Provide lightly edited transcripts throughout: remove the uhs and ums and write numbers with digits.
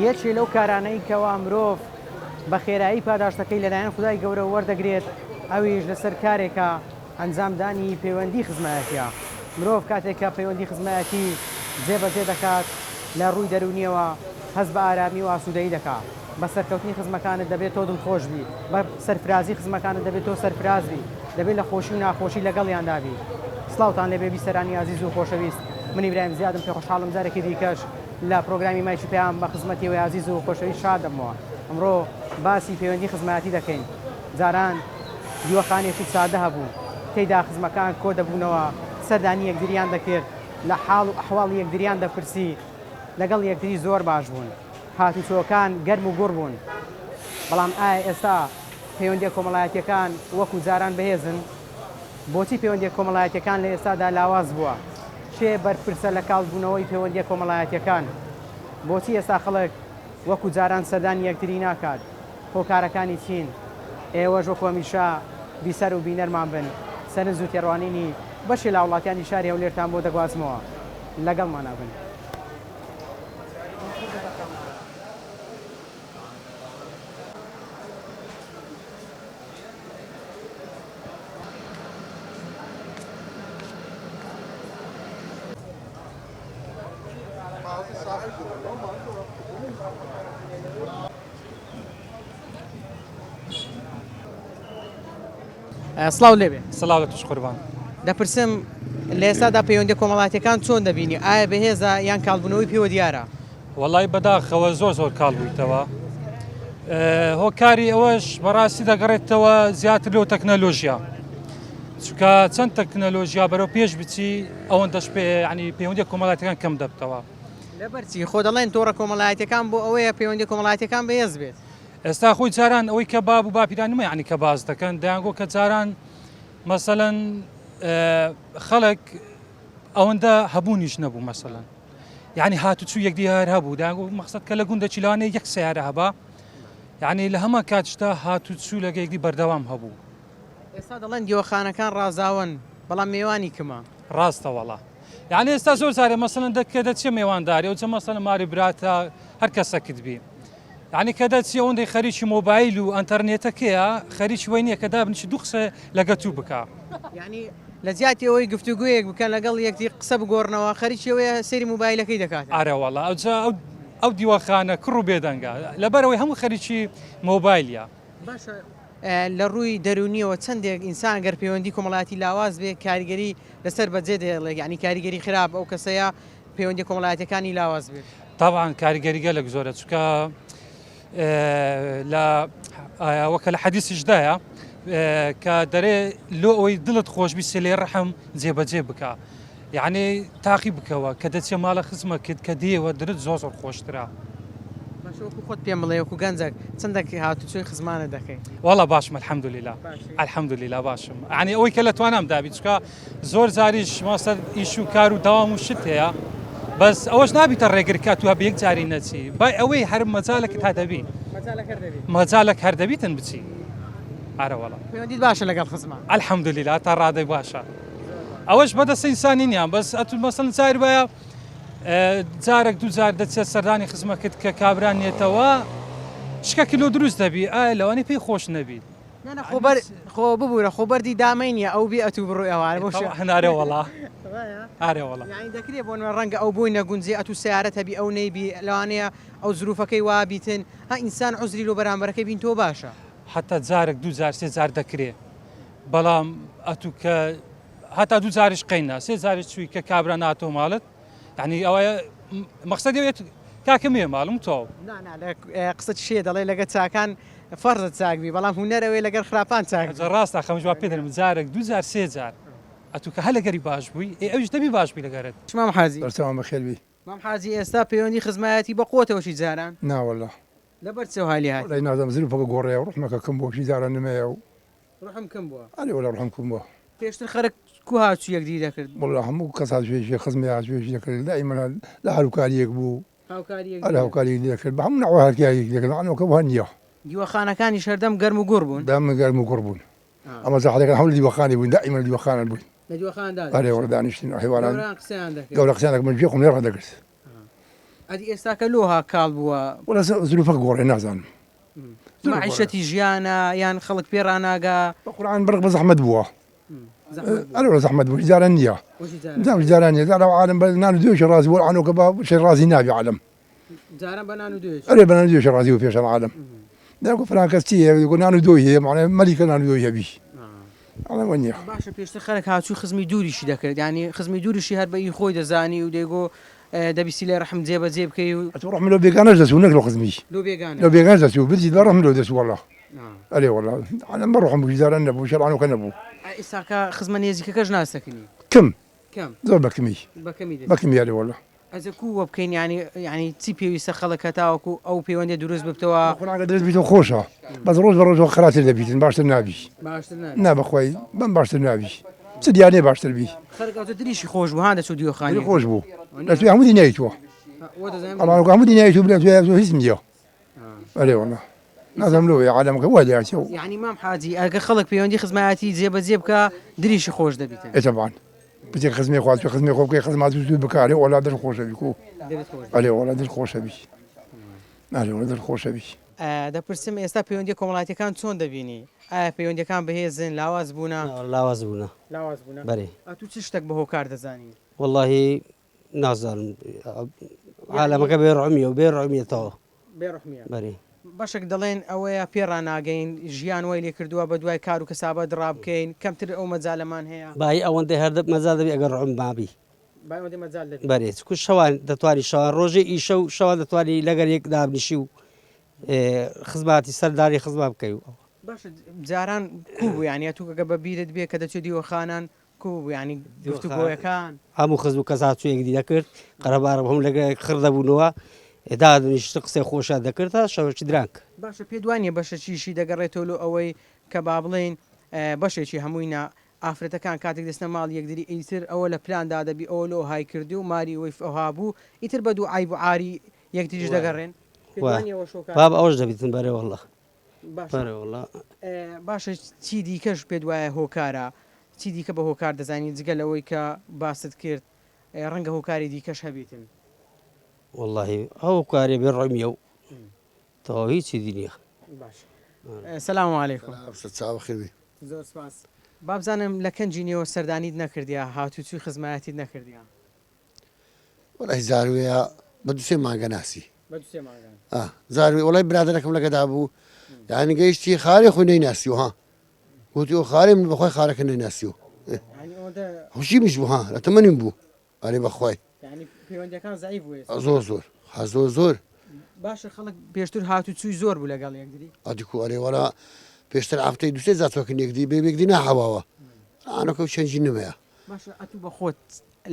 یەکێ لەو کارانەی کەوا مرۆڤ بە خێرایی پاداشتەکەی لەلایەن خودای گەورەوە وەردەگرێت ئەویش لەسەر کارێکە ئەنجامدانی پەیوەندی خزمایەتیە، مرۆڤ کاتێک کە پەیوەندی خزمایەتی جێبەجێ دەکات لە ڕووی دەروونیەوە هەست بە ئارامی و ئاسوودەیی دەکا، بە سەرکەوتنی خزمەکانت دەبێت تۆ دڵخۆش بی، بە سەرفرازی خزمەکانت دەبێت تۆ سەرفراز بی، دەبێت لە خۆشی و ناخۆشی لەگەڵیاندا بی. سڵاوتان لێبێ بیسەرانی ئازیز و خۆشەویست، من ئیبراهیم زیادم پێخۆشحاڵم جارێکی دیکەش لە پرۆگرامی مایکی پەیام بە خزمەتی ئێوەی ئازیز و خۆشەویست شاد دەبمەوە. ئەمڕۆ باسی پەیوەندی خزمایەتی دەکەین. جاران دیوەخانێکی سادە هەبوو، تێیدا خزمەکان کۆدەبوونەوە، سەردانی یەکتریان دەکرد، لە حاڵ و ئەحواڵی یەکتریان دەپرسی، لەگەڵ یەکتری زۆر باش بوون، هاتوچۆکان گەرم و گوڕ بوون. بەڵام ئایا ئێستا پەیوەندییە کۆمەڵایەتییەکان وەکو جاران بەهێزن؟ بۆچی پەیوەندییە کۆمەڵایەتییەکان لە ئێستادا لاواز بووە؟ کێ بەرپرسە لە کاڵبوونەوەی پەیوەندییە کۆمەڵایەتییەکان؟ بۆچی ئێستا خەڵک وەکو جاران سەردانی یەکتری ناکات؟ هۆکارەکانی چین؟ ئێوەش وەکو هەمیشە بیسەر و بینەرمان بن، سەرنج و تێڕوانینی بەشێ لە هاوڵاتیانی شاری هەولێرتان بۆ دەگوازمەوە. لەگەڵمانا بن. سڵاو لێبێ. سڵاو لە توش قوربان. دەپرسم لە ئێستادا پەیوەندیە کۆمەڵاتیەکان چۆن دەبینی ئایا بەهێزە یان کاڵبوونەوەی پێوە دیارە؟ وەڵای بەداخەوە زۆر زۆر کاڵ بوویتەوە هۆکاری ئەوەش بەڕاستی دەگەڕێتەوە زیاتر لۆ تەکنەلۆژیا چونکە چەند تەکنەلۆژیا بەرەو پێش بچی ئەوەندەش پێ ینی پەیوەندی کۆمەڵاتەکان کەم دەبتەوە. لەبەر چی؟ خۆ دەڵێن تۆڕە کۆمەڵایەتیەکان بۆ ئەوەیە پەیوەندیە کۆمەڵایەتیەکان بەهێز بێت. ئێستا خۆی جاران ئەوەی کە باب و باپیرانمە یعنی کە باس دەکەن دەیانگۆ کە جاران مەسەلەن خەڵک ئەوەندە هەبوونیش نەبوو مەسەلەن یعنی هاتوچوو یەکدی هەر هەبوو دەیانگۆ مەقسەد کە لە گوندەکی لەوانەیە یەک سەیارە هەبا یعنی لە هەمان کاتیشدا هاتوچوو لەگە یەکدی بەردەوام هەبوو. ئێستا دەڵێن دیوەخانەکان ڕازاوەن بەڵام مێوانی کمە. ڕاستە وەڵا. یعنی ئێستا زۆر جارێ مەسەلەن دە کە دەچیە مێوانداری ئەوجە مەسەلەن ماری براتە هەر کەسەکت بی یعنی کە دەچی ئەوەندەی خەریکی مۆبایل و ئەنتەرنێتەکەیە خەریکی وەی نییە کە دابنیشی دوو قسە لەگە توو بکا. یعنی لە جیاتی ئەوەی گفتوگۆیەک بکەن لەگەڵ یەکدی قسە بگۆڕنەوە خەریکی ئەوەیە سەیری مۆبایلەکەی دەکات. ئەرێ وەڵا ئەوجا ئەو ئەو دیوەخانە کڕ و بێدەنگە لەبەرئەوەی هەموو خەریکی مۆبایلە. باشە لە ڕووی دەروونیەوە چەندێک ئینسان گەر پەیوەندی کۆمەڵایەتی لاواز بێ کاریگەری لەسەر بەجێ دەهێڵێت یانی کاریگەری خراپ ئەو کەسەیە پەیوەندی کۆمەڵایەتیەکانی لاواز بێت؟ تەبعەن کاریگەری گەلەک زۆرە چونکە لە وەکە لە حەدیسیشدایە کە دەرێ لۆ ئەوەی دڵت خۆشبی سێلێ ڕەحم جێبەجێ بکە یعنی تاقی بکەوە کە دەچێ ماڵە خزمەکت کە دێوە درت زۆر زۆر خۆشترە. باشە وەکو خۆت پێم بڵێ وەکو گەنجەک چەندەک هاتوچۆی خزمانت دەکەی؟ وەڵا باشم الحمدللە الحمدللە باشم یعنی ئەوەی کە لە توانام دابی چونکە زۆر جاریش ماستەر ئیش و کار و دەوام و شت هەیە بەس ئەوەش نابیتە ڕێگر کە تو بە یەک جاری نەچی بای ئەوەی هەر مەجالەکت تا دەبی مەجالەک هەر دەبیتن بچی ئارە وەڵا پەیوەندیت باشە لەگەڵ خزمان؟ الحمدللە تا ڕادەی باشە ئەوەش بەدەست ئینسانی نییە بەس ئەتو مەسەن جاری وایە جارێک دوو جار دەچێت سەردانی خزمەکت کە کابرا نێتەوە شکەکی لۆ دروست دەبی ئایا لەوانەیە پێی خۆش نەبی نا نا خۆ بەر خۆ ببورە خۆ بەردی دامەی نییە ئەو بێ ئەتوو بڕۆی ئەوانە بۆ شێ طبعا ئارێ وەڵا ئارێ وەڵا یانی دەکرێ بۆ نمونە ڕەنگە ئەو بۆی نەگونجێ ئەتوو سەیارەت هەبی ئەو نەیبی لەوانەیە ئەو زروفەکەی وا بیتن ها ئینسان عوزری لۆ بەرامبەرەکەی بین تۆ باشە. حەتا جارێک دوو جار سێ جار دەکرێ بەڵام ئەتوو کە هەتا دوو جاریش قەینا سێ جاریش چووی کە کابرا ناتۆ ماڵت یعنی ئەوە مەقسەدی ئەوەیە کاکە مێ ماڵم تەواو. نا نا لە قسە چیە دەڵێ لەگە چاکان فەرزە چاک بی بەڵام هونەر ئەوەیە لەگەر خراپان چاک بی. ئەجا ڕاستە ئەخە منیش وا پێ دەرم جارێک دوو جار سێ جار ئەتوو کە هەر لەگەری باش بووی ئێ ئەویش دەبی باش بی لەگەرت. مام حاجی. بەرچاوم بەخێر بی. مام حاجی ئێستا پەیوەندی خزمایەتی بە قوەتەوە چی جاران؟ نا وەلا. لەبەر چ وەها لێ هاتی؟ وەلای نازانم زروفەکە گۆڕێ و ڕوحمەکە کەم بووە چی جاران نمەیە و. ڕوحم کەم بووە؟ ئەرێ وەلا ڕوحم کەم بووە. پێشتر خەرک کو هاتوو یەکدی دەکرد؟ وەلا هەموو کەس هاتوویەکی خزمی هاتوویەکی دەکرد دائیمەن لە هاوکاریەک بوو. هاوکاری یەکدی ئەرێ هاوکاری یەکدی دەکرد بە هەموو نەوع هاوکاری یەکدی دەکرد ئەنوکە وا نییە. دیوەخانەکانیش هەردەم گەرم و گوڕ بوون؟ دائیمەن گەرم و گوڕ بوون. ئەمە زەحلەکان هەموو لە دیوەخانی بووین دائیمەن لە دیوەخانان بووین. لە دیوەخان دادەنیشتن؟ ئەرێ وەلا دانیشتین حەیوانان. گەورەیان قسەیان دەکرد؟ گەورە قسەیان دەکرد من گوێ خۆم لێ ڕادەگرت. ئەدی ئێستاکە لۆ ها کاڵ بووە؟ وەڵا زروفەکە گۆڕێ نازانم. مەعیشەتی ژیانە یان خەڵک پێ ڕاناگا؟ بە قورعان بڕق بە زەحمەت بووە. ئەرێ وەڵا زەحمەت بوو جاران نییە. جاران نییە جاران عالم بە نان و دوێکی ڕازی بوو عانۆکە بە شەی ڕازی نابی عالم. جاران بە نان و دوێکی. ئەرێ بە نان و دوێکی ڕازی بوو پێشان عالم. داکو فلان کەس چی هەیە گو نان و دۆی هەیە معنی مەلیکە نان و دۆی هەبی. ئەڵێ وە نییە. باشە پێشتر خەرک هاچوو خزمی دووریشی دەکرد یانی خزمی دووریشی هەر بە ئی خۆی دەزانی و دەیگۆ دەبی سیلەی ڕەحم جێ بە جێ بکەی و. ئەتوو ڕەحم لۆ بێگانەش دەچوو نەک لۆ خزمی. لۆ بێگانە. لۆ بێگانەش دەچوو بجیت بە ڕەحم لۆ دەچوو وەڵا. ئەرێ وەڵا عالەم بە ڕەحم بوو جاران نەبوو شەرعانۆکە نەبوو. ئێستاکە خزمە نێزیکەکەش ناسەکنی. کم. کەم. زۆر بە کمی. بە کەمی دەچی. بە کمی ئەرێ وەڵا. ئەجە کوو وە بکەین یانی یانی چی پێویستە خەڵک هەتاوەکو ئەو پەیوەندیە دروست ببتەوە؟ بە قورعان گەر دروست بیتەوە خۆشە بەس ڕۆژ بە ڕۆژ خراپتر دەبیتن باشتر نابی. باشتر نابی. نا بەخوای بەم باشتر نابی چ دیانێ باشتر بی. خەرک ئەوجە دریشی خۆش بوو ها دەچوو دیوەخانی. دری خۆش بوو لە توێ هەموو دنیای تووە ئەڵانەکە هەموو دنیای تو بلێن توێ هیچ نییە ئەرێ وەڵا نازانم لۆ عالەمەکە وا لێ و یعنی مام حاجی ئەگە خەڵک پەیوەندی خزمایەتی جێبەجێ بکە دریشی خۆش دەبیتن. ئێ تەبعەن بچێ خزمێ خوا خزمێ خۆ بکەی خزمات زوو بکارێ وەڵا دل خۆشەبی کو ئەرێ وەڵا دل خۆشەبی ئەرێ وەڵا دل خۆشەبی. دەپرسم ئێستا پەیوەندیە کۆمەڵایەتیەکان چۆن دەبینی؟ ئایا پەیوەندیەکان بەهێزن لاواز بوونە؟ لاواز بوونە. لاواز بوونە؟ بەرێ. ئەتوو چ شتەک بە هۆکار دەزانی؟ وەڵاهی نازانم عالەمەکە بێ ڕەحمیە و بێ ڕەحمیە تەواو. بێ ڕەحمیە. بەرێ. بەشێک دەڵێن ئەوەیە پێ ڕاناگەین ژیان وای لێ کردووە بە دوای کار و کەسابەت ڕابکەین کەمتر ئەو مەجالەمان هەیە. بایی ئەوەندەی هەر مەجال دەبی ئەگەر ڕەحم مابی. بای ئەوەندەی مەجال دەبی. بەرێ چونکو شەوان دەتوانی شەوان ڕۆژێ ئیشە و شەوان دەتوانی لەگەر یەک دابنیشی و خزماتی سەردانی خزمان بکەی و ئەوە. باشە جاران کوو بوو یانی ئەتوو گەر بە بیرت بێ کە دەچووی دیوەخانان کوو بوو یانی گفتوگۆیەکان؟ هەموو خزم و کەس هاتوو یەکدی دەکرد قەرەباڵغ هەموو لەگەڵ یەک خڕ دەبوونەوە دادەنیشتن قسەی خۆشیان دەکرد تا شەوێکی درەنگ. باشە پێت وانیە بەشەکیشی دەگەڕێتەوە لۆ ئەوەی کە با بڵێین بەشێکی هەمووی نا ئافرەتەکان کاتێک دەچنە ماڵی یەکدری ئیتر ئەوە لە پلاندا دەبی ئەوە لۆ های کردی و ماری وەی ئەوها بوو ئیتر بە دوو عەیب و عاری یەکدریش دەگەڕێن پێت وانیە ئەوەش هۆکارە؟ بابە ئەوەش دەبیتن بەرێ وەڵا. باشە باشە چی دیکەش پێت وایە هۆکارە؟ چی دیکە بە هۆکار دەزانی جگە لەوەی کە باست کرد ڕەنگە هۆکاری دیکەش هەبیتن؟ وەڵاهی ئەو هۆکارێ بێ ڕەحمیە و تەواو هیچی دی نیە. باشە سلام علیکم. سەرچاوە خێر بی. زۆر سپاس. بابزانم لە کەنجی نێوە سەردانیت نەکردیە هاتوچوی خزمایەتیت نەکردیە؟ وەڵای زاروێە بە دوسێ مانگە ناسی بە دوسێ مانگە زاروێ وەڵای برادەرەکەم لەگەدا بوو یعنی گەیشتی خارێ خۆی نەیناسیوە ها گوتی ئەو خارێ من بەخوای خارەکە نەیناسیوە خوشی میش بوو ها لە تەمەنیم بوو ئەرێ بەخوای پەیوەندەکان زعیف بوو زۆر زۆر ها زۆر زۆر باشە خەڵک پێشتر هات و چووی زۆر بوو لەگەڵ یەکدری ئەدیکو ئەرێ وەڵا پێشتر هەفتەی دوسێ زاتۆکن یەکدی بێ یەکدی ناحەواوە ئانەکە و چەنجی نمەیە باشە ئەتوو بە خۆت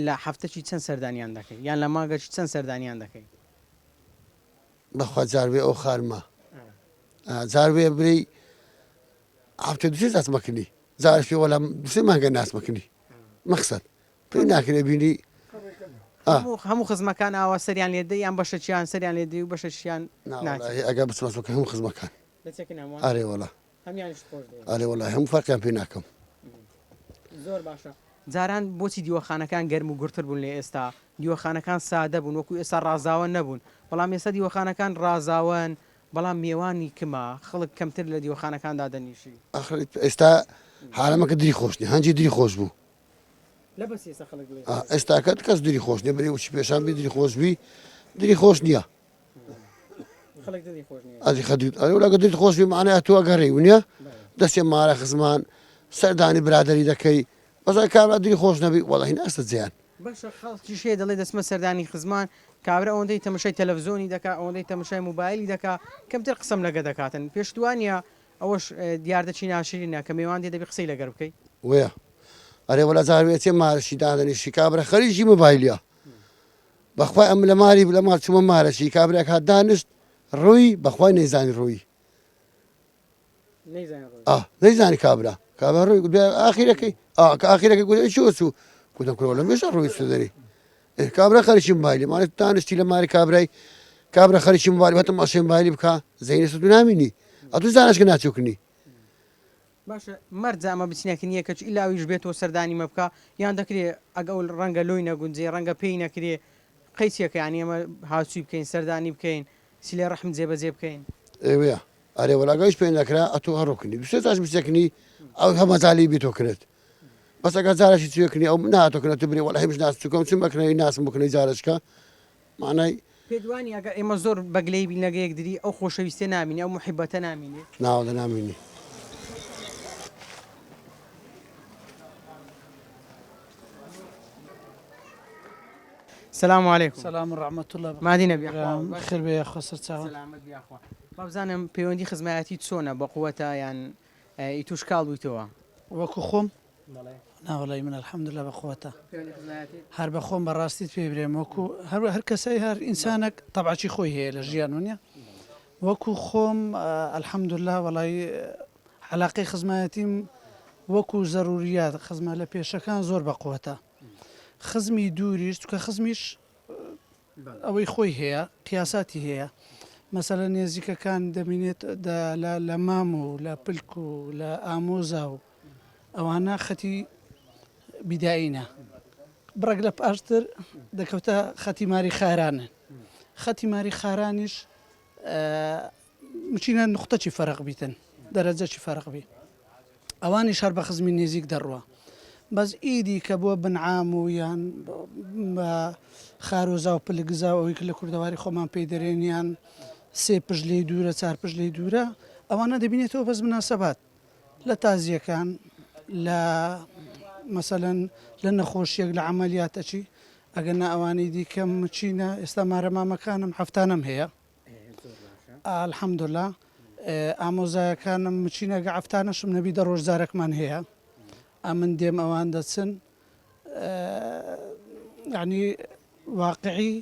لە هەفتەکی چەند سەردانیان دەکەی یان لە مانگەکی چەند سەردانیان دەکەی؟ بەخوا جار بێ ئەو خارمە جار بێ برێی هەفتە دوسێ زاتمەکنی جارش پێ وەلا دوسێ مانگە ناسمەکنی مەخسەد پێی ناکرێ بینی هەموو خزمەکان ئاوا سەریان لێ دەی یان بەشەکیان سەریان لێ دەی و بەشەکیان ناچێت؟ ئەگەر بچمە سوکە هەموو خزمەکان دەچێکن هەمووان؟ ئەرێ وەڵا هەمیانیشت خۆش دەوێت؟ ئەرێ وەڵا هەموو فەرقیان پێ ناکەم. زۆر باشە جاران بۆچی دیوەخانەکان گەرم و گوڕتر بوون لە ئێستا؟ دیوەخانەکان سادە بوون وەکو ئێستا ڕازاوە نەبوون بەڵام ئێستا دیوەخانەکان ڕازاوەن بەڵام مێوانی کمە خەڵک کەمتر لە دیوەخانەکان دادەنیشی. ئەخر ئێستا حالەمەکە دری خۆش نیە هەنجی دری خۆش بوو. لە بەس ئێستا خەڵک بڵێ خۆش. ئێستاکە کەس دری خۆش نیە بری وچی پێشان بی دری خۆش بی دری خۆش نیە. خەڵک دڵی خۆش نیە. ئەدی خەدیت ئەرێ وەلا گەر دلت خۆش بی مەعنای ئەتوو ئەگەڕێی ونیە دەچێ مارە خزمان سەردانی برادەری دەکەی بەس ئەگەر کابرا دلی خۆش نەبی وەڵاهی ناچتە جێیان. باشە خەڵکیش هەیە دەڵێ دەچمە سەردانی خزمان کابرا ئەوەندەی تەمەشای تەلەفزۆنی دەکا ئەوەندەی تەمەشای موبایلی دەکا کەمتر قسەم لەگە دەکاتن پێشت وانیە ئەوەش دیاردەکی ناشرینە کە مێوان دێ دەبی قسەی لەگەر بکەی. وەیە ئەرێ وەلا جار وێچێ مارەشی دادەنیشی کابرا خەریکی مۆبایلیە بەخوای ئەم لە ماری لە ماڵ چوومە مارەشی کابراک هات دانشت ڕووی بەخوای نەیزانی ڕووی نەیزانی کابرا کابرا ڕووی ئاخیرەکەی کە ئاخیرەکەی گوت چوە چوو گوتم کورە لە مێژە ڕووی چوو دەری کابرا خەریکی مۆبایلی ماڵێ دانشتی لە ماری کابرای کابرا خەریکی مۆبایل وتم ئەشێ مۆبایلی بکە زەینە سوت نامینی ئەتوو زانشکە ناچوکنی باشە مەرجە ئەمە بچنەک نییە کەچ ئیلا ئەویش بێتەوە سەردانی مە بکا یان دەکرێ ئەگە ئەو ڕەنگە لۆی نەگونجێ ڕەنگە پێی نەکرێ. قەیچێکە یانی ئێمە هاوچووی بکەین سەردانی بکەین سیلەی ڕەحم جێبەجێ بکەین. ئێ وێ ئەرێ وەلا گەر هیچ پێ نەکرا ئەتۆ هەر ڕۆکنی دوو سێ جارش بچێکنی ئەو هە مەجالی بی تۆ کرد بەس ئەگەر جارێکی چوێکنی ئەو ناتۆ کنە تو برێ وەلا هیچ ناس چوکەم چم بەکنەوی ناسم بکنەی جارێکە مەعنای. پێت وانیە ئەگەر ئێمە زۆر بە گلەیی بین لەگە یەکتری ئەو خۆشەویستیە نامینێ ئەو موحیبەتە نامینێ؟ ناوەڵا نامینی. سلام علیکم. سلام و رحمت اللە مادی نەبی یاخوا برام خێر بێ یاخوا سەرچاوە. سەلامەت بی یاخوا وابزانم پەیوەندی خزمایەتی چۆنە بەقوەتە یان ئی توش کاڵ بویتەوە؟ وەکو خۆم ناوەڵی من الحمدللە بەقوەتە هەر بەخۆم بەڕاستیت پێ برێم وەکو هەر هەر کەسەی هەر ئینسانێک تەبعەکی خۆی هەیە لە ژیان وەنیە وەکو خۆم الحمدللە وەڵی عەلاقەی خزمایەتیم وەکو زەروریات خزمە لە پێشەکان زۆر بەقوەتە خزمی دووریش چونکە خزمیش ئەوەی خۆی هەیە قیاساتی هەیە مەسەلە نێزیکەکان دەبینێت لە مام و لە پلک و لە ئامۆزا و ئەوانە خەتی بیدایینە بڕێک لە پاشتر دەکەوتە خەتی ماری خارانن خەتی ماری خارانیش مچینە نوقتەکی فەرق بیتن دەرەجەکی فەرق بی ئەوانیش هەر بە خزمی نێزیک دەڕوا بەس ئیدی کە بووە بن عام و یان بە خارۆزا و پلگزا و ئەوەی کە لە کوردەواری خۆمان پێی دەرێن یان سێ پشت لێی دوورە چار پشت لێی دوورە ئەوانە دەبینێتەوە بەس مناسەبات لە تازیەکان لە مەسەلەن لە نەخۆشیەک لە عەمەلیاتەکی ئەگەر نا ئەوانەی دیکەم چینە ئێستا مارە مامەکانم هەفتانەم هەیە الحمدللە ئامۆزایەکانم مچینە گە عەفتانەشم نەبی دە ڕۆژ جارەکمان هەیە ئەمن دێم ئەوان دەچن یعنی واقعی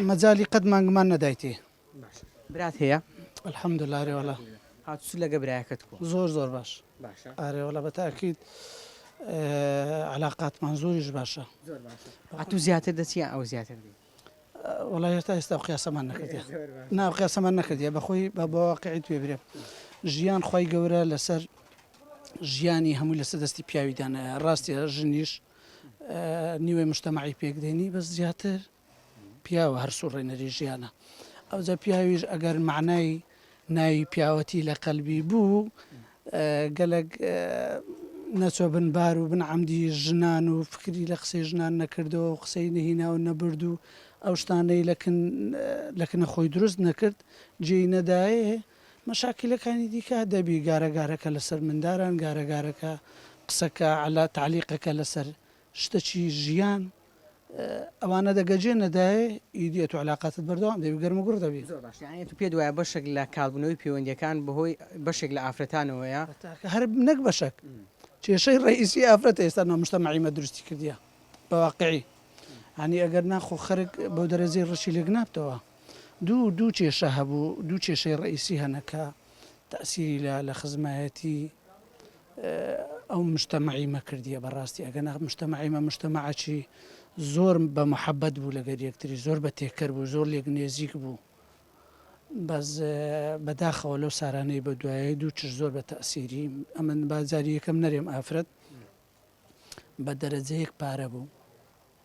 مەجالی قەت مانگمان نەدایتێ برات هەیە؟ الحمدللە ئەرێ وەڵا. هاتوچو لەگە برایەکەت کو؟ زۆر زۆر باش. باشە. ئەرێ وەڵا بە تاکید علاقاتمان زۆریش باشە. زۆر باشە. ئەتوو زیاتر دەچی یان ئەو زیاتر دێ؟ وەڵا هێشتا ئێستا ئەو قیاسەمان نەکردیە نا ئەو قیاسەمان نەکردیە بەخۆی بە واقعی توێ برێم ژیان خی گەورە لەسەر ژیانی هەمووی لەسەر دەستی پیاوی دانایە ڕاستیە ژنیش نیوەی مشتەمەعی پێک دێنی بەس زیاتر پیاوە هەر سوڕێنەری ژیانە ئەوجا پیاویش ئەگەر معنای ناوی پیاوەتی لە قەلبی بوو گەلەک نەچوە بن بار و بن عەمدی ژنان و فکری لە قسەی ژنان نەکردەوە و قسەی نەهینا و نەبرد و ئەو شتانەی لە کن لە کنە خۆی دروست نەکرد جێی نەدایێ مەشاکیلەکانی دیکە دەبی گارە گارەکە لەسەر منداران گارە گارەکە قسەکە عەلا تەعلیقەکە لەسەر شتەکی ژیان ئەوانە دەگەجێ نەدایێ ئیدی ئەتوو عەلاقاتت بەردەوام دەبی گەرم و گوڕ دەبی. زۆر باشە یانی ئەتوو پێت وایە بەشێک لە کاڵبوونەوەی پەیوەندییەکان بەهۆی بەشێک لە ئافرەتانەوەیە؟ تاکە هەر نەک بەشەک کێشەی ڕەئیسی ئافرەتە ئێستا ناو مجتەمەعی مە دروستی کردیە بە واقعی یانی ئەگەر نا خۆ خەرک بەو دەرەجەی ڕشی لێک نابتەوە دوو دوو کێشە هەبوو دوو کێشەی ڕەئیسی هەنە کە تەئسیری لە لە خزمایەتی ئەو مجتەمەعی مە کردیە بەڕاستی ئەگەنا مجتەمەعی مە مجتەمەعەکی زۆر بە محەبەت بوو لەگەر یەکتری زۆر بە تێکەر بوو زۆر لێک نێزیک بوو بەس بەداخەوە لەو سارانەی بە دوایە دوو چش زۆر بە تەئسیری ئەمن با جاری یەکەم نەرێم ئافرەت بە دەرەجەیەک پارە بوو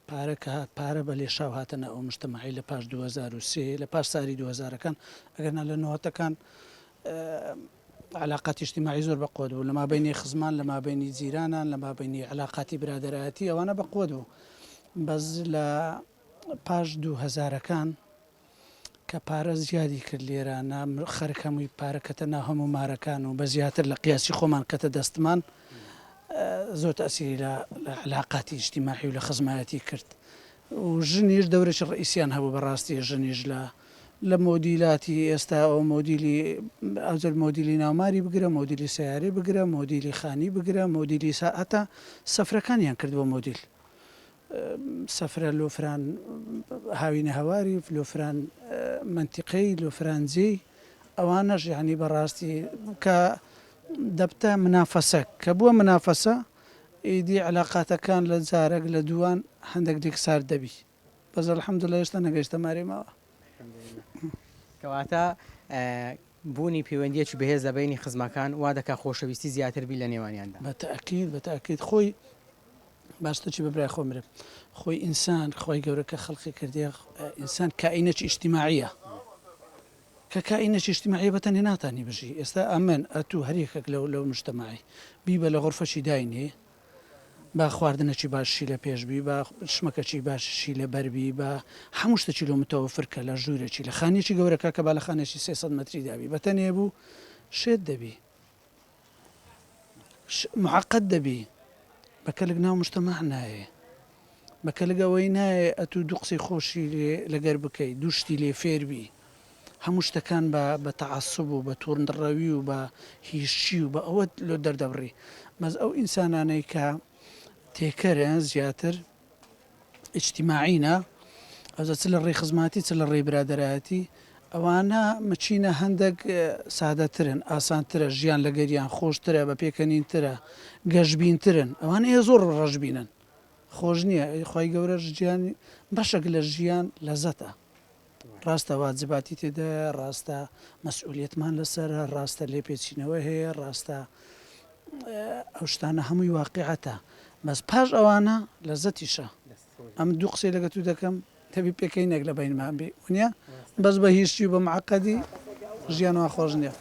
پارە کە هات پارە بە لێشاو هاتە ناو ئەو مجتەمەعەی لە پاش 2003 لە پاش ساری دووهەزارەکان ئەگەر نا لە نۆهەتەکان علاقاتی اجتماعی زۆر بە قوت بوو لە مابینی خزمان لە مابینی جیرانان لە مابینی علاقاتی برادەرایەتی ئەوانە بە قوت بوو بەس لە پاش دوو هەزارەکان کە پارە زیادی کرد لێرانە خەرک هەمووی پارە کەتە ناو هەموو مارەکان و بە زیاتر لە قیاسی خۆمان کەتە دەستمان زۆر تەئسیری لە علاقاتی ئیجتیماعی و لە خزمایەتی کرد و ژنیش دەورێکی ڕئیسیان هەبوو بەڕاستی ژنیش لە لە مۆدیلاتی ئێستا ئەو مۆدیلی ئەوجەر مۆدیلی ناوماری بگرە مۆدیلی سەیارەی بگرە مۆدیلی خانی بگرە مۆدیلی هەتا سەفرەکانیان کرد بۆ مۆدیل سەفرە لۆفران هاوینە هەواری لۆفران مەنتیقەی لۆفران جێی ئەوانەش یانی بەڕاستی کە دەبتە منافەسە کە بووە منافەسە ئیدی علاقاتەکان لە جارەک لە دووان هەندێک لێک سارد دەبی بەس الحمدللە هێشتا نەگەیشتە مارێ ماوە. کەواتە بوونی پەیوەندییەکی بەهێز لە بەینی خزمەکان وا دەکا خۆشەویستی زیاتر بی لە نێوانیاندا. بە تەئکید بە تەئکید خۆی. باشتر چی بە برای خۆم برێم خۆی ئینسان خوای گەورە کە خەڵقی کردیە ئینسان کائینەکی ئیجتیماعیە کە کائینەکی ئیجتیماعیە بە تەنێ ناتانی بژی ئێستا ئەمن ئەتوو هەر یەکەک لەو لەو مجتەماعی بیبە لە غورفەکی داینێ با خواردنەکی باششی لە پێش بی با شمەکەکی باششی لە بەر بی با هەموو شتەکی لۆ متەوەفر کە لە ژوورەکی لە خانیەکی گەورە کاکە با لە خانێکی 300 مەتری دابی بە تەنێ بوو شێت دەبی معقد دەبی بە کەلک ناو مجتەماع نایێ بە کەلک ئەوەی نایێ ئەتوو دوو قسەی خۆشی لێ لەگەر بکەی دوو شتی لێ فێر بی هەموو شتەکان بە بە تەعەسوب و بە توندڕەوی و بە هیچی و بە ئەوەت لۆ دەردەبڕی بەس ئەو ئینسانانەی کە تێکەرن زیاتر ئیجتیماعینە ئەوجا چ لە ڕێی خزماتی چ لە ڕێی برادەرایەتی ئەوانە مچینە هەندێک سادەترن ئاسانترە ژیان لەگەریان خۆشترە بە پێکەنینترە گەشبینترن ئەوانە ئێ زۆر ڕەشبینن خۆش نییە خوای گەورەش ژیانی بەشێک لە ژیان لەزەتە ڕاستە واجباتی تێدایە ڕاستە مەسئولیەتمان لەسەرە ڕاستە لێپێچینەوە هەیە ڕاستە ئەو شتانە هەمووی واقیعەتە بەس پاش ئەوانە لەزەتیشە ئەم دوو قسەی لەگە تو دەکەم دەبی پێکەینێک لە بەینمان بی ونیە بەس بە هیچی و بە معقدی ژیان وا خۆش نییە.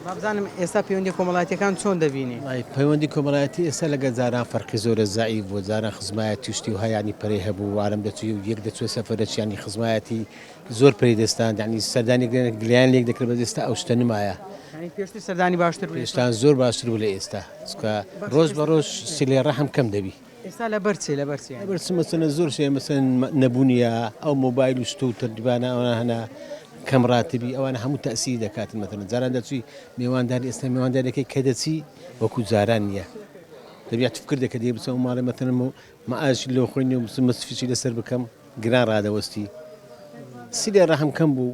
با بزانم ئێستا پەیوەندی کۆمەڵایەتیەکان چۆن دەبینی؟ وەڵای پەیوەندی کۆمەڵایەتی ئێستا لەگە جاران فەرقی زۆرە زەعیف بووە جاران خزمایەتی و شتی وها یانی پەرەی هەبوو وارم دەچوو یەک دەچوە سەفەر دەچوو یانی خزمایەتی زۆر پەری دەستاند یانی سەردانی گلیان لێک دەکرد بەس ئێستا ئەو شتە نمایە. یانی پێشتر سەردانی باشتر بوو ئێستا؟ پێشتان زۆر باشتر بوو لە ئێستا چونکە ڕۆژ بە ڕۆژ سیلەی ڕەحم کەم دەبی. ئێستا لەبەر چی لەبەر چی یانی؟ لەبەر چ مەسەلەن زۆر شت هەیە مەسەلەن نەبوونیە ئەو مۆبایل و شتە و تەرتیبانە ئەوانە هەنە کەم ڕاتبی ئەوانە هەموو تەئسیری دەکاتن مەسەلەن جاران دەچووی مێوانداری ئێستا مێوانداریەکەی کە دەچی وەکو جاران نییە دەبێت تفکر دەکە دێ بچم ئەو ماڵێ مەسەلەن مەعاش لۆ خۆی نیە و بچم مەسرفیشی لەسەر بکەم گران ڕادەوەستی سیلەی ڕەحم کەم بوو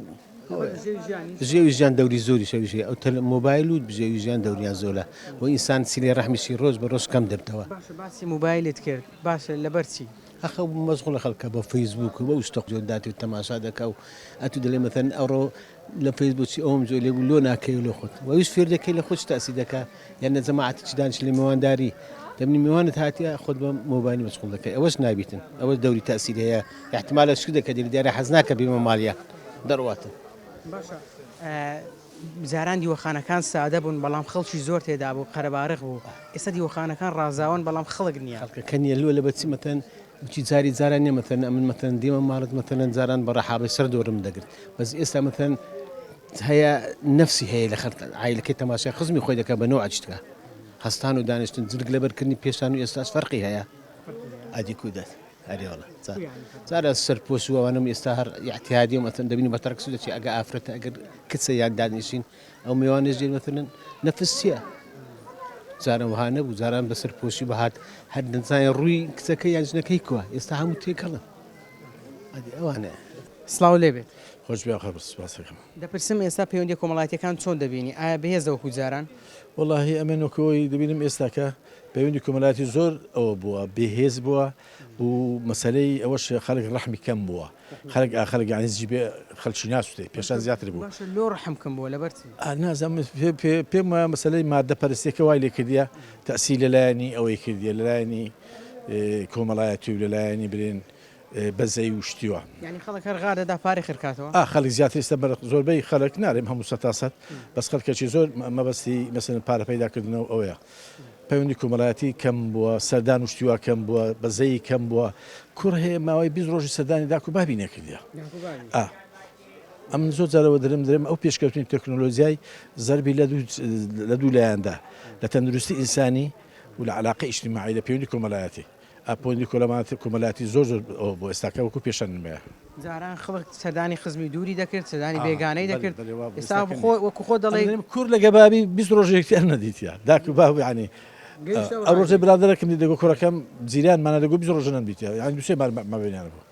بژێوی ژیان دەوری زۆری شەویش هەیە ئەو تەل مۆبایل و بژێوی ژیان دەوریان زۆرە و ئینسان سیلەی ڕەحمیشی ڕۆژ بە ڕۆژ کەم دەبتەوە. باشە باسی مۆبایلت کرد باشە لەبەر چی؟ ئەخە مەشغوڵە خەڵکە بە فەیسبووک و بەو شتە جۆر داتێ و تەماشا دەکا و ئەتوو دەلێ مەسەلەن ئەوڕۆ لە فەیسبووک چی ئەوم جۆ لێ بوو لۆ ناکەی لۆ خۆت و ئەویش فێر دەکەی لە خۆت چ تەئسیر دەکا یان لە جەماعەتێکی دانیشی لە مێوانداری دەبنی میوانت هاتیە خۆت بە مۆبایل مەشغوڵ دەکەی ئەوەش نابیتن ئەوەش دەوری تەئسیر هەیە ئیحتمالە شک دەکە دێ دیارە حەز ناکە بێمە ماڵیا دەڕواتن. باشە جاران دیوەخانەکان سادە بوون بەڵام خەڵکی زۆر تێدا بوو قەرەبارغ بوو ئێستا دیوەخانەکان ڕازاوەن بەڵام خەڵک نییە. خەڵکەکە نییە لۆ لەبەر چی مەتەن وتی جاری جاران نییە مەتەن ئەمن مەتەن دێمە ماڵت مەتەنەن جاران بە ڕەحابەی سەر دۆرم دەگرت بەس ئێستا مەتەن هەیە نەفسی هەیە لە خەڵک عایلەکەی تەماشای خزمی خۆی دەکات بە نەوعە شتکە هەستان و دانیشتن جلک لەبەرکردنی پێشان و ئێستاش فەرقی هەیە ئەدی کو دەت ئەرێ وەڵا جارە سەرپۆش و ئەوانەم ئێستا هەر اعتیادی و مەتەن دەبینی بە تەرکس دەچی ئەگە ئافرەتە ئەگەر کچە یان دانیشین ئەو میوانەش دێن مەتەنن نەفس چییە جاران وەها نەبوو جاران بە سەرپۆشی بەهات هەر دەزانێ ڕووی کچەکە یان ژنەکەی کووە ئێستا هەموو تێکەڵن ئەدی ئەوانە سڵاو لێ بێت. خۆش بێ ئاخر سوپاس دەکەم. دەپرسم ئێستا پەیوەندیە کۆمەڵایەتیەکان چۆن دەبینی ئایا بەهێزە وەکو جاران؟ وەڵاهی ئەمن وەکو ئەوەی دەبینم ئێستاکە پەیوەندی کۆمەلایەتی زۆر ئەوە بووە بێهێز بووە و مەسەلەی ئەوەش خەلک ڕەحمی کەم بووە خەلک ئا خەلک یانی زی بێ خەلکی ناسوتێ پێشان زیاتر بوو. باشە لۆ ڕەحم کەم بووە لەبەر چی؟ ئا نازانم پێ پێ پێم وایە مەسەلەی مادە پەرستیەکە وای لێ کردیە تەئسیر لە لایەنی ئەوەی کردیە لە لایەنی کۆمەڵایەتی و لە لایەنی برێن بەزەی و شتی وا. یانی خەڵک هەر غار دەدا پارەی خرکاتەوە؟ ئا خەڵک زیاتر ئیستا بەر زۆربەی خەڵک نارێم هەموو سەتا سەت بەس خەڵکێکی زۆر مەبەستی مەسەلەن پارە پەیدا کردنەوە ئەوەیە پەیوەندی کۆمەڵایەتی کەم بووە سەردان و شتی وا کەم بووە بەزەیی کەم بووە کوڕ هەیە ماوەی 20 ڕۆژی سەردانی داک و بابی نەکردیە ئا ئەمن زۆر جارەوە درم درم ئەو پێشکەوتنی تەکنۆلۆژیای زەربی لە دوو لە دوو لایەندا لە تەندروستی ئینسانی و لە علاقە ئیجتیماعی لە پەیوەندی کۆمەڵایەتی پۆینتی کۆمەلایەتی زۆر زۆر ئەوە بۆ ئێستاکە وەکو پێشەنگ نمایە. جاران خەڵک سەردانی خزمی دووری دەکرد، سەردانی بێگانەی دەکرد، ئێستا وەکو خۆت دەڵێی. کور لە گەبابی 20 ڕۆژ یەکتریان نەدیتە داک و باب یانی ئەو ڕۆژێ برادەرەکم دی دەگۆ کوڕەکەم جیرانمانە دەگۆ 20 ڕۆژە نەمدیتە یانی دوو سێ مار مابەینیان بوو.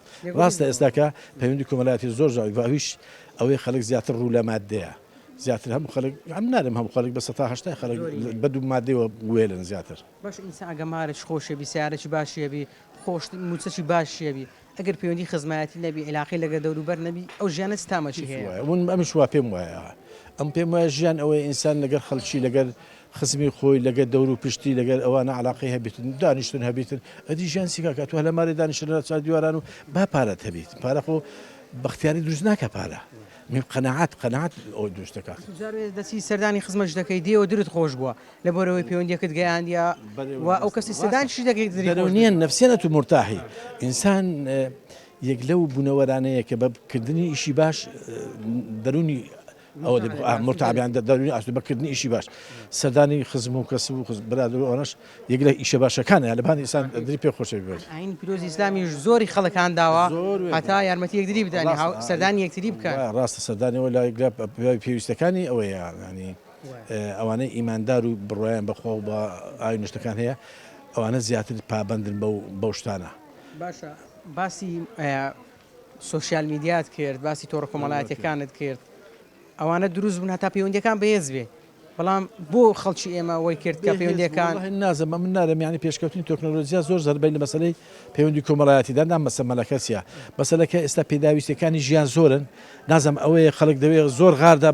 ڕاستە ئێستاکە پەیوەندی کۆمەلایەتی زۆر زۆر و ئەویش ئەوەی خەڵک زیاتر ڕوو لە ماددەیە زیاتر هەموو خەڵک ئەمن نارێم هەموو خەڵک بە سەتا هەشتای خەڵک بە دوو ماددەوە وێلن زیاتر. باشە ئینسان ئەگەر مارێکی خۆشی هەبی سەیارەکی باشی هەبی خۆش موچەکی باشی هەبی. ئەگەر پەیوەندی خزمایەتی نەبی عیلاقەی لەگەر دەوروبەر نەبی ئەو ژیانە چ تامەکی هیچ هەیە؟ وایە من ئەمش وا پێم وایە ئەم پێم وایە ژیان ئەوەیە ئینسان لەگەر خەڵکی لەگەر خزمی خۆی لەگەر دەور و پشتی لەگەر ئەوانە عەلاقەی هەبیتن دانیشتن هەبیتن ئەدی ژیان چی کاکە تۆ هەر لە مارێ دانیشتن لە چار دیواران و با پارەت هەبیت پارە خۆ بەختیاری دروست ناکا پارە میم قەناعەت قەناعەت ئەوە دروست دەکات. جارێ دەچی سەردانی خزمەش دەکەی دێوە درت خۆش بووە لەبەرئەوەی پەیوەندیەکت گەیاندیە و ئەو کەسی سەردانیشی دەکەی دری خۆش دەروونیەن نەفسیەن ئەتوو مورتاحی ئینسان یەک لەو بوونەوەرانەیە کە بە کردنی ئیشی باش دەروونی ئەوە مرتابیان دەروونی ئاسو بە کردنی ئیشی باش سەردانی خزم و کەس و برادەر و ئەوانەش یەک لە ئیشە باشەکانە لەبان ئینسان دری پێ خۆشە بێت. ئاینی پیرۆزی ئیسلامیش زۆری خەڵکان داوە هەتا یارمەتی یەکتری بدەن سەردانی یەکتری بکەن. ڕاستە سەردانی ئەوە لە پێویستەکانی ئەوەیە یانی ئەوانەی ئیماندار و بڕوایان بە خوا و بە ئاین و شتەکان هەیە ئەوانە زیاتر پابەندن بەو بەو شتانە. باشە باسی سۆشیال میدیات کرد باسی تۆڕە کۆمەڵایەتیەکانت کرد ئەوانە دروست بوون هەتا پەیوەندیەکان بەهێز بێ بەڵام بۆ خەڵکی ئێمە وەی کرد کە پەیوەندیەکان نازم من نارم یعنی پێشکەوتنی تەکنۆلۆژیا زۆر زەربەی لە مەسەلەی پەیوەندی کۆمەڵایەتیدا نا مەسەمەلەکە چیە مەسەلەکە ئێستا پێداویستیەکانی ژیان زۆرن نازم ئەوەیە خەڵک دەوێت زۆر غاردا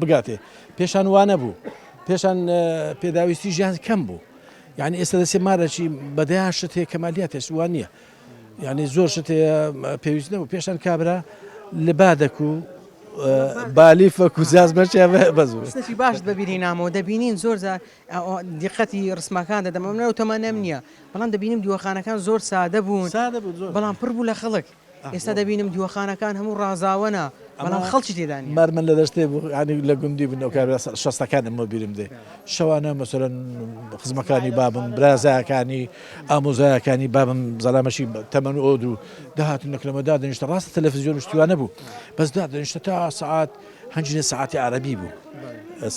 بگاتێ پێشان وانە بوو پێشان پێداویستی ژیان کەم بوو یعنی ئێستا دەسێ مارەکی بەدەیان شت هەیە کەمالیات هێست وان نییە یعنی زۆر شت هەیە پێویست نەبوو پێشان کابرا لبادەک و بالیفەک و زیازمەچیا بەس شتێکی باشت بەبیری نامەوە دەبینین زۆر جار دیقەتی ڕسمەکان دەدەم ئەم ناو تەمەنەم نییە بەڵام دەبینم دیوەخانەکان زۆر سادە بوون بەڵام پڕ بوو لە خەڵک ئێستا دەبینم دیوەخانەکان هەموو ڕازاوەنە بەڵام خەڵکی تێدا نییە. مار من لە دەشتێ بوو یانی لە گوندی بوون ئەو کابرا شەستەکان ئەمە بیرم دێ شەوانە مەسەلەن خزمەکانی بابم برازایەکانی ئامۆزایەکانی بابم زەلامەشی تەمەن و ئەو دەهاتن لەکرەمە دادەنیشتە ڕاستە تەلەفزیۆن و شتیوانە بوو بەس دادەنیشتە تا سەعات هەنجینە سەعاتی عەرەبی بوو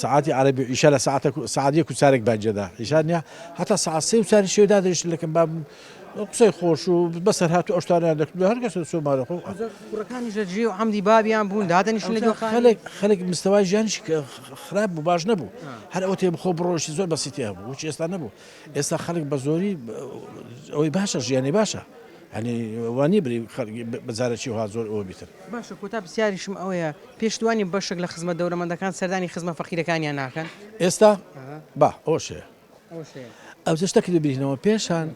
سەعاتی عەرەبی عیشا لە سەعاتە سەعات یەک و چارێک بانجێدا عیشا نیە هەتا سەعات سێ و چاری شێو دادەنیشتن لەکەم بابم قسەی خۆش و بەسەرهات و ئەو شتانەیان دەکرد هەر کەس چۆ مارە خۆ کوڕەکانیش لە جێ و عەمدی بابیان بوون دادەنیشتن لە دیوەخانی خەلک خەلک مستەوای ژیانیش خراپ بوو باش نەبوو هەر ئەوە تێ بخۆ بڕۆشی زۆر بەسیتی هەبوو وچ ئێستا نەبوو ئێستا خەلک بە زۆری ئەوەی باشە ژیانی باشە هەنی وانی بری بەجارەکی ها زۆر ئەوە بیتن باشە کۆتا پرسیاریشم ئەوەیە پێشتوانی بەشێک لە خزمە دەولەمەندەکان سەردانی خزمە فەقیرەکانیان ناکەن؟ ئێستا با ئەوەش هەیە ئەوجە شتەکە دەبینەوە پێشان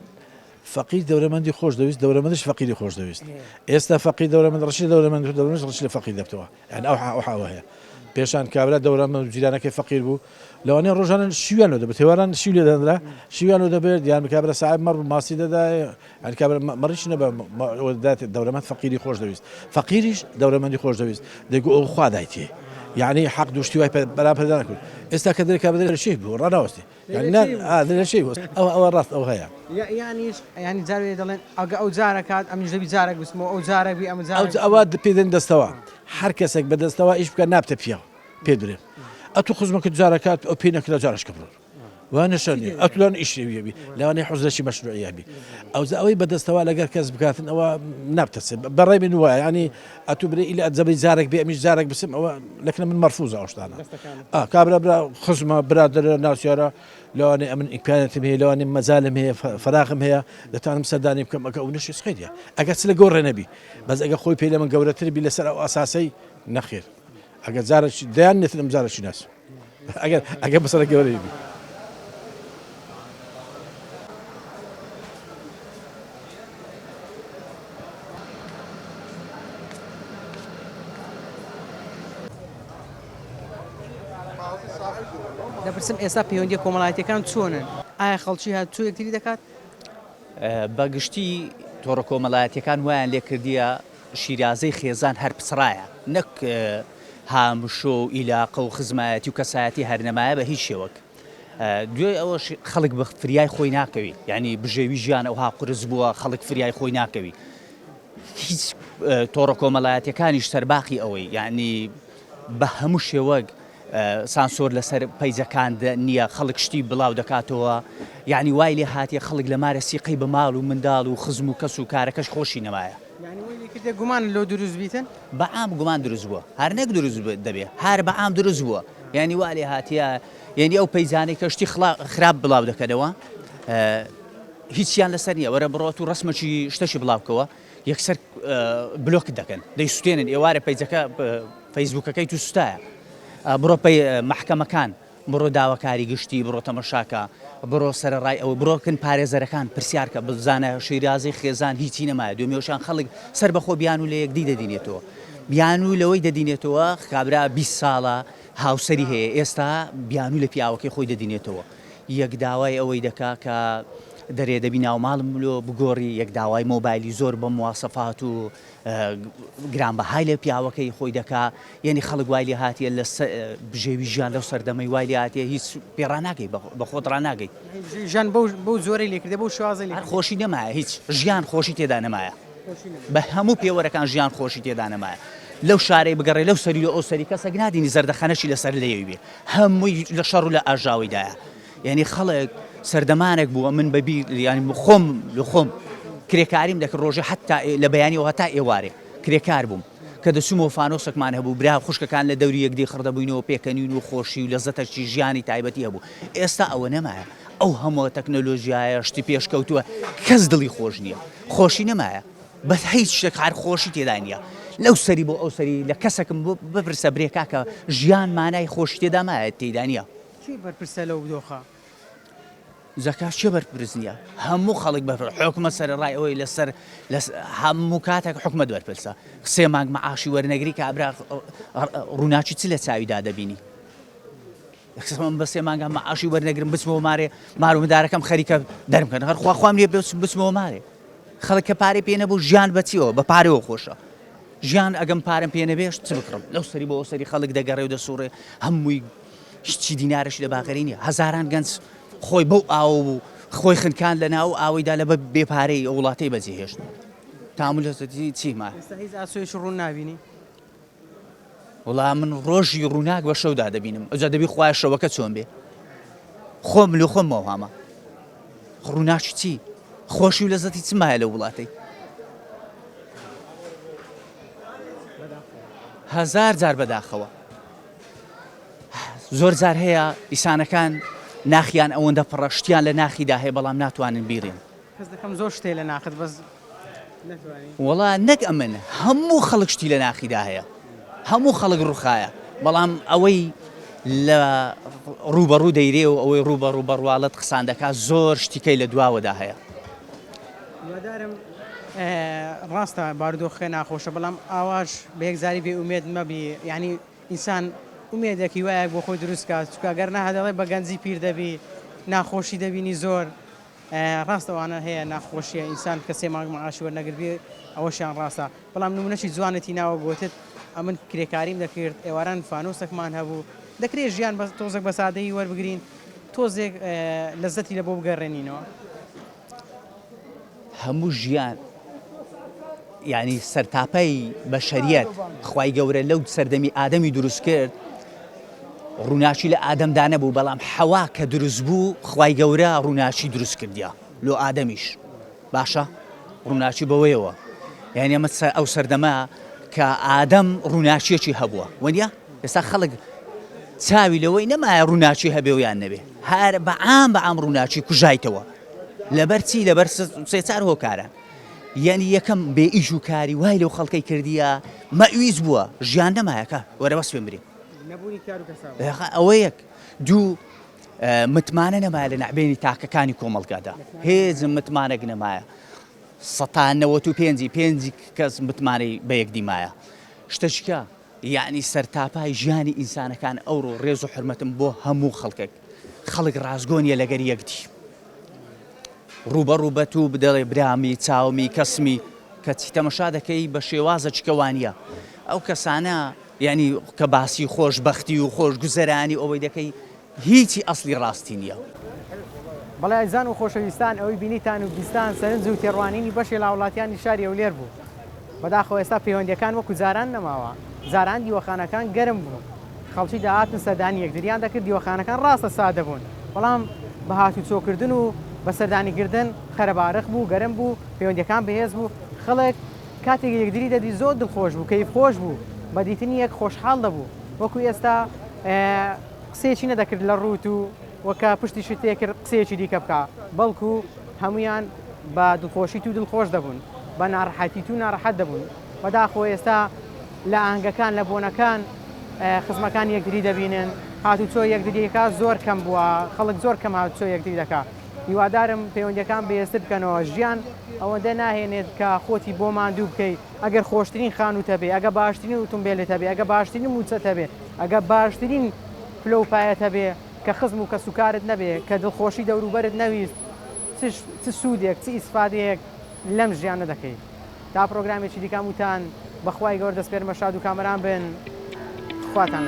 فەقیر دەورەمەندی خۆش دەویست دەورەمەندش فەقیری خۆش دەویست ئێستا فەقیر دەورەمەند ڕشی دەورەمەند دەورەمەندش ڕشی لە فەقیر دەبتەوە یان ئەو ئەو حاوە هەیە پێشان کابرا دەورەمەند جیرانەکەی فەقیر بوو لەوانەیە ڕۆژانە شیویان لۆ دەبێت هێواران شیو لێ دەنرا شیویان لۆ دەبێت یان کابرا ساحب مەڕ ماسی دەدایە یان کابرا مەڕیش نەبە دات دەورەمەند فەقیری خۆش دەویست فەقیریش دەورەمەندی خۆش دەویست دەگو ئەو خوا دایتێ یعنی حەق دوشتی وای بەرام پەیدا نەکرد ئێستا کە دەرێ کابرا دەرێ شەیف بوو ڕاناوەستی یعنی نا دەرێ شەیف بوو ئەوە ئەوە ڕاست ئەو هەیە یانیش یانی جارێ دەڵێن ئەگە ئەو جارە کات ئەمیش دەبی جارێک بچمەوە ئەو جارێک بی ئەم جارێک ئەوە پێ دێن دەستەوە هەر کەسێک بە دەستەوە ئیش بکە نابتە پیاو پێ درێ ئەتوو خزمەکەت جارەکات ئەو پێ نەکرا جارشکە بڕۆ وا نەشەنی ئەتوان ئیشی بی لەوانەیە حوزەشی مەشروعیە بی ئەوجا ئەوەی بەدەستەوە لەگەر کەس بکاتن ئەوە نابتەسێ بەڕێ من وایە ینی ئەتوو برێ ئیلا جەبەی جارێک بێ ئەمیش جارێک بچم ئەوە لەکنە من مەرفوزە ئەو شتانە ئا کابرا برا خزمە برادەرە ناسیارە لەوانەیە ئەمن ئیمکانێتم هەیە لەوانەیە مەجالم هەیە فەراغم هەیە دەتوانم سەردانی بکەم ئەگە ئەو نەشی خێریە ئەگەر چ لە گۆڕێ نەبی بەس ئەگە خۆی پێی لە من گەورەتر بی لەسەر ئەو ئەساسەی نەخێر ئەگەر جارێکی دەیان نێتن ئەم جارێکی ناسم ئەگەر ئەگەر مەسەلە گەورەی بی. دەپرسم ئێستا پەیوەندیە کۆمەڵایەتیەکان چۆنن؟ ئایا خەڵکی هاتوچۆ یەکتری دەکات؟ بە گشتی تۆڕە کۆمەڵایەتیەکان وایان لێکردیە شیرازەی خێزان هەر پچڕایە نەک هامشۆ و ئیلاقە و خزمایەتی و کەسایەتی هەر نەمایە بە هیچ شێوەک دوای ئەوەش خەڵک بە فریای خۆی ناکەوی یعنی بژێوی ژیان ئەوها قورس بووە خەڵک فریای خۆی ناکەوی هیچ تۆڕە کۆمەڵایەتەکانیش سەرباقی ئەوەی یعنی بە هەموو شێوەک سانسۆر لەسەر پەیجەکان نییە خەڵک شتی بڵاو دەکاتەوە یعنی وای لێ هاتیە خەڵک لە مارە سیقەی بە ماڵ و منداڵ و خزم و کەس و کارەکەش خۆشی نەمایە. یانی وەی لێکردە گومان لۆ دروست بیتن؟ بە عام گومان دروست بووە هەر نەک دروست دەبێ هەر بە عام دروست بووە یعنی وا لێ هاتیە یعنی ئەو پەیجانەی کە شتی خراپ بڵاو دەکەنەوە. هیچیان لەسەر نییە وەرە بڕۆ تو ڕسمەکی شتەکی بڵاو بکەوە یەکسەر بلۆکت دەکەن دەیسوتێنن ئێوارە پەیجەکە فەیسبوکەکەی تو سوتایە بڕۆ پەی مەحکەمەکان بڕۆ داواکاری گشتی بڕۆ تەمەشاکە بڕۆ سەرەڕای ئەوە بڕۆ کن پارێزەرەکان پرسیارکە بزانە شیرازەی خێزان هیچی نەمایە دوێمێوشان خەڵک سەر بەخۆ بیان و لە یەکدی دەدینێتەوە بیانوو لەوەی دەدینێتەوە کابرا 20 ساڵە هاوسەری هەیە ئێستا بیانوو لە پیاوەکەی خۆی دەدینێتەوە یەک داوای ئەوەی دەکا کە دەرێ دەبی ناوماڵم لۆ بگۆڕی، یەک داوای مۆبایلی زۆر بە مواسەفات و گرانبەهای لە پیاوەکەی خۆی دەکا، یەنی خەڵک وای لێ هاتیە لە بژێوی ژیان لەو سەردەمەی وای لێ هاتیە هیچ پێ ڕاناگەی بە خۆت ڕاناگەی. ژیان بەو جۆرەی لێ کردیە بەو شێوازەی لێ هەر خۆشی نەمایە هیچ ژیان خۆشی تێدا نەمایە بە هەموو پێوەرەکان ژیان خۆشی تێدا نەمایە لەو شارەی بگەڕێ لەو سەری و ئەو سەری کەسێک نادینی زەردەخەنەشی لەسەر لێوی بێ هەمووی لە شەڕ و لە ئاژاوەیدایە یعنی خەڵک سەردەمانێک بووە من بەبی ینی خۆم لە خۆم کرێکاریم دەکرد ڕۆژێ حتا لە بەیانیەوە هەتا ئێوارێ کرێکار بووم کە دەچوومەوە فانۆسێکمان هەبوو برا خوشکەکان لە دەوری یەکدی خڕدەبووینەوە پێکەنین و خۆشی و لەزەتەکی ژیانی تایبەتی هەبوو ئێستا ئەوە نەمایە ئەو هەموو تەکنەلۆژیایە شتی پێشکەوتووە کەس دڵی خۆش نییە خۆشی نەمایە بەس هیچ شتێک هەر خۆشی تێدا نییە لەو سەری بۆ ئەو سەری لە کەسەکم بپرسە برێ کاکە ژیان مانای خۆشی تێدا مایە تێدا نییە. کێ بەرپرسە لەو دۆخە؟ زەکا کێ بەرپرس نییە هەموو خەڵک بەر حکومەت سەرەڕای ئەوەی لەسەر هەموو کاتێک حکومەت بەرپرسە سێ مانگ مەعاشی وەرنەگری کابرا ڕووناکی چ لە چاویدا دەبینی من بە سێ مانگا مەعاشی وەرنەگرم بچمەوە مارێ مار و مدارەکەم خەریکە دەرمکەن هەر خوا خوام نییە بچمەوە مارێ خەڵک کە پارەی پێ نەبوو ژیان بەچیەوە بە پارەوە خۆشە ژیان ئەگەم پارەم پێ نەبێش چ بکڕم لەو سەری بۆ ئەو سەری خەڵک دەگەڕێ و دەسوڕێ هەمووی هیچی دینارش لە باغەری نییە هەزاران گەنج خۆی بەو ئاوە بوو خۆی خنکان لە ناو ئاوەیدا لە بە بێپارەی ئەو وڵاتەی بەجێهێشت تامو لە چیما هیچ ئاسۆیەکی ڕوون نابینی وەڵا من ڕۆژی ڕووناک بە شەودا دەبینم ئەوجا دەبی خوایە شەوەکە چۆن بێ خۆم لە خۆم مەوهامە ڕووناکی چی خۆشی و لەزەتی چ مایە لە وڵاتەی هەزار جار بەداخەوە زۆر جار هەیە ئیسانەکان ناخیان ئەوەندە پڕە شتیان لە ناخیدا هەیە بەڵام ناتوانن بیرێن هەست دەکەم زۆر شتێ لە ناخت بەس نەتوانی. وەڵا نەک ئەمن هەموو خەڵک شتی لە ناخیدا هەیە هەموو خەڵک ڕوخایە بەڵام ئەوەی لە ڕووبەڕوو دەیرێ و ئەوەی ڕووبەڕوو بەڕواڵەت قسان دەکات زۆر شتیکەی لە دواوەدا هەیە. هیوادارم ڕاستە بارودۆخەکە ناخۆشە بەڵام ئاواش بە یەکجاری بێ ئومێد مەبی یانی ئینسان ئومێدێک هیوایەک بۆ خۆی دروست کات چونکە گەر نا دەڵێ بە گەنجی پیر دەبی ناخۆشی دەبینی زۆر ڕاستە ئەوانە هەیە ناخۆشیە ئینسان کە سێ مانگ معاشی وەرنەگرت ئەوەشیان ڕاستە بەڵام نمونەشی جوانت هیناوە گۆتت ئەمن کرێکاریم دەکرد ئێواران فانۆسەکمان هەبوو دەکرێت ژیان بە تۆزێک بە سادەیی وەربگرین تۆزێک لەزەتی لە بۆ بگەڕێنینەوە. هەموو ژیان یعنی سەرتاپای بەشەریەت خوای گەورە لەو سەردەمی ئادەمی دروست کرد ڕووناکی لە ئادەمدا نەبوو بەڵام حەوا کە دروست بوو خوای گەورە ڕووناکی دروست کردیا لۆ ئادەمیش باشە ڕووناکی بەوەیەوە یعنی ئەمە ئەو سەردەمە کە ئادەم ڕووناکیەکی هەبووە وەنیە ئێستا خەڵک چاوی لەوەی نەمایە ڕووناکی هەبێ و یان نەبێ هەر بەعام بەعام ڕووناکی کوژایتەوە لەبەر چی لەبەر سێ چار هۆکارە یعنی یەکەم بێ ئیش و کاری وای لەو خەڵکەی کردیە مەویز بووە ژیان نەمایەکە وەرە بەس پێم برێ نەبوونی کار و کەسابەت. ئەوە یەک. دوو، متمانە نەمایە لە نەعبێنی تاکەکانی کۆمەڵگادا. هێج متمانەک نەمایە. سەتا نەوەت و پێنجی پێنجی کەس متمانەی بە یەکدی مایە. شتەشکە یەعنی سەرتاپای ژیانی ئینسانەکان ئەوڕۆ ڕێز و حورمەتم بۆ هەموو خەڵکێک. خەڵک ڕاستگۆ نییە لەگەر یەکدی. ڕووبەڕوو بە توو بدەڵێ برامی، چاومی، کەسمی، کەچی تەمەشا دەکەی بە شێوازەکی کە وانییە. ئەو کەسانە یانی کە باسی خۆش بەختی و خۆش گوزەرانی و ئەوەی دەکەی هیچی ئەسڵی ڕاستی نییە. بەڵێ ئازیزان و خۆشەویستان ئەوەی بینیتان و بیستان سەرنج و تێڕوانینی بەشێ لە هاوڵاتیانی شاری هەولێر بوو. بەداخەوە ئێستا پەیوەندیەکان وەکو جاران نەماوە. جاران دیوەخانەکان گەرم بوون. خەڵکی دەهاتن سەردانی یەکتریان دەکرد، دیوەخانەکان ڕاستە سادە بوون، بەڵام بە هاتوچۆکردن و بە سەردانیکردن قەرەبارخ بوو، گەرم بوو، پەیوەندیەکان بەهێز بوو، خەڵک کاتێک یەکتری دەدی زۆر دڵخۆش بوو، کەیف خۆش بوو، بە دیتنی یەک خۆشحاڵ دەبوو، وەکو ئێستا قسەیەکی نەدەکرد لە ڕووت و وەکە پشتیشی تێکرد قسەیەکی دیکە بکا، بەڵکو. هەموویان بە دڵخۆشی تو دڵخۆش دەبوون، بە ناڕەحەتی تو ناڕەحەت دەبوون. بەداخەوە ئێستا لە ئاهەنگەکان، لە بۆنەکان خزمەکان یەکتری دەبینن، هاتوچۆی یەکتریەکە زۆر کەم بووە، خەڵک زۆر کەم هاتوچۆی یەکتری دەکا. هیوادارم پەیوەندیەکان بەهێزتر بکەنەوە، ژیان ئەوەندە ناهێنێت کە خۆتی بۆ ماندوو بکەی، ئەگەر خۆشترین خانووت هەبێ، ئەگە باشترین ئوتومبێلت هەبێ، ئەگە باشترین مووچەت هەبێ، ئەگە باشترین پلە و پایەت هەبێ، کە خزم و کەسوکارت نەبێ، کە دڵخۆشی دەوروبەرت نەویست، چ چ سوودێک، چ ئیسفادەیەک لەم ژیانە دەکەی؟ تا پڕۆگرامێکی دیکە هەمووتان بە خوای گەورە دەسپێرمە شاد و کامەران بن، خواتان لەگەڵ.